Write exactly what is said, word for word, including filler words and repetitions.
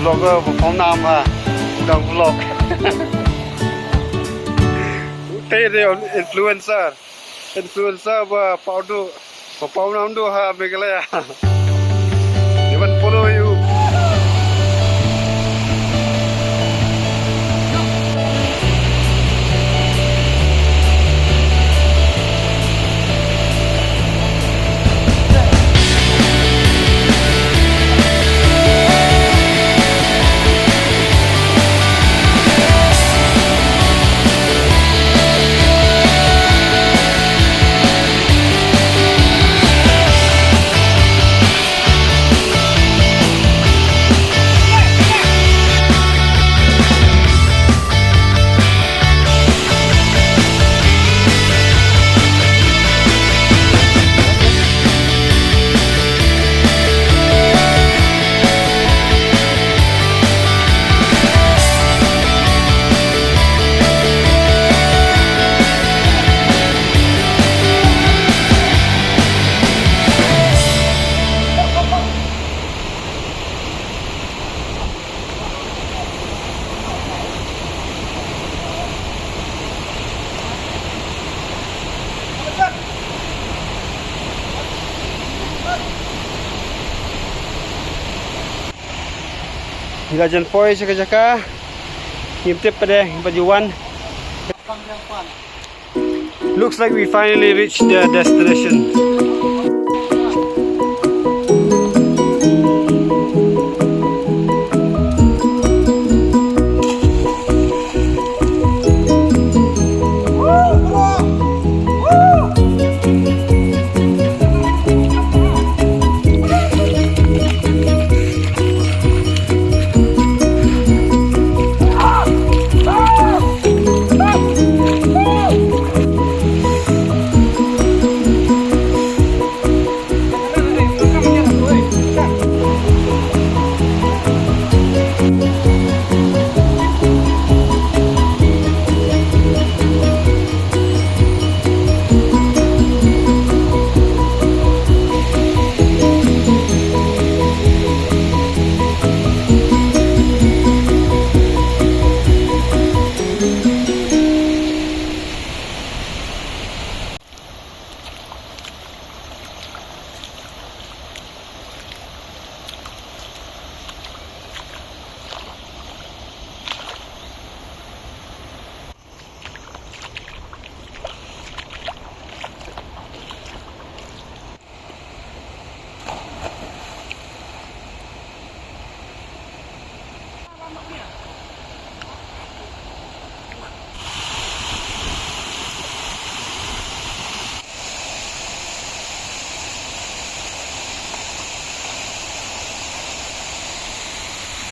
Vlogger ba pawnam ha. Dang vlog. Te de influencer. Influencer ba pawdu. Ba pawnam du ha Meghalaya. Even follow you. Ngi la jan poi sha ka jaka. Ngim tip pat de, ngim pat ju wan. Looks like we finally reached the destination.